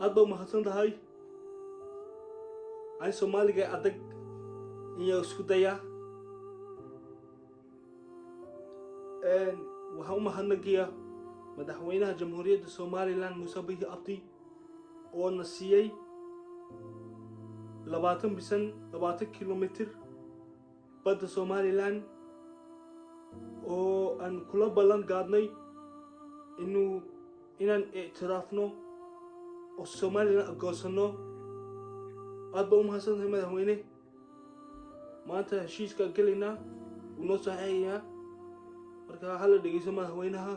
Aad baa umahadsan tahay. Ani Soomaaliga adag inya isku dayaa. Waxaan u mahadnaqayaa madaxweynaha Jamhuuriyadda Somaliland, Muuse Biixi Cabdi, oo na siiyey 20 bisan, 20 kilomitir badda Somaliland, oo aan kula ballan qaadnay inaan ictiraafno oo Somaliland aqoonsano. Aad baa u mahadsan tahay, madaxweyne. Maanta heshiiska gelaynaa, wuu noo saxiixayaa. Marka hala dhegeyso madaxweynaha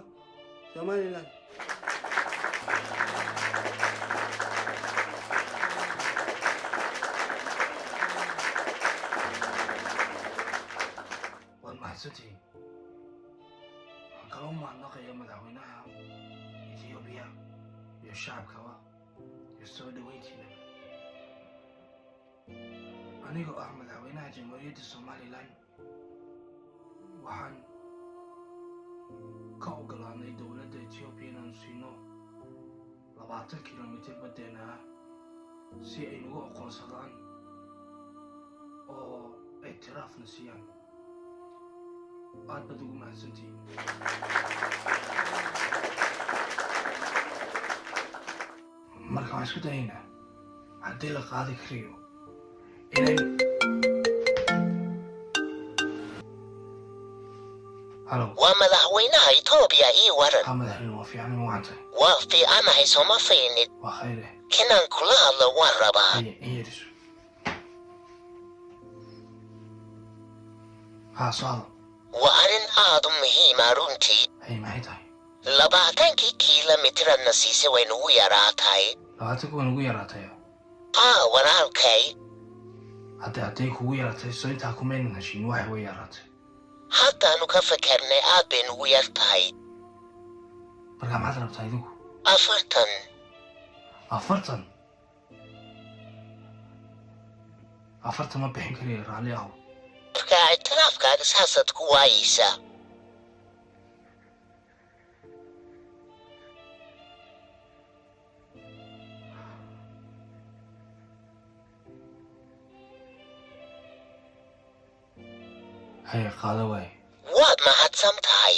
Somaliland. Waad mahadsantihiin. Waxaan kaloo mahadnaqaya madaxweynaha Etoobiya iyo shacabkaba iyo soo dhaweyntiinaba. Anigoo ah madaxweynaha Jamhuuriyadda Somaliland, waxaan ka ogolaanay dowladda Etoobiya inaanu siino 20 kilomitir baddeena ah si ay nagu aqoonsadaan oo ictiraafna siiyaan. Aad baad ugu mahadsantihiin. Marka waxaan isku dayaynaa, haddii la qaadi karayo, inay. Halo. Waa madaxweynaha Itoobiya, ii waran. Ha, madaxweyne, waa fiican, ma wacan tahay? Waa fiicanahay, sooma fiinid? Waa khayre. Kinaan kula hadlo waan rabaa. Haye, in yariso. Ha, soo hadal. Waa arrin aad u muhiima runtii. Haye, maxay tahay? 20-kii kiilomitradna siisay way nugu yaraatay. 20-ka way nugu yaraatay? Aa, walaalkay. Hadday kugu yaraatay, soo intaa kumaynan heshiin? Waxay way yaraatay. Haddaanu ka fikernay, aad bay nugu yar tahay. Marka maxaad rabtaa idinku? 40. 40? 40 ma bixin karayo, raalli ahow. Marka ictiraafkaaga saasaad ku waayeysaa. Haye, qaado waaye. Waad mahadsan tahay.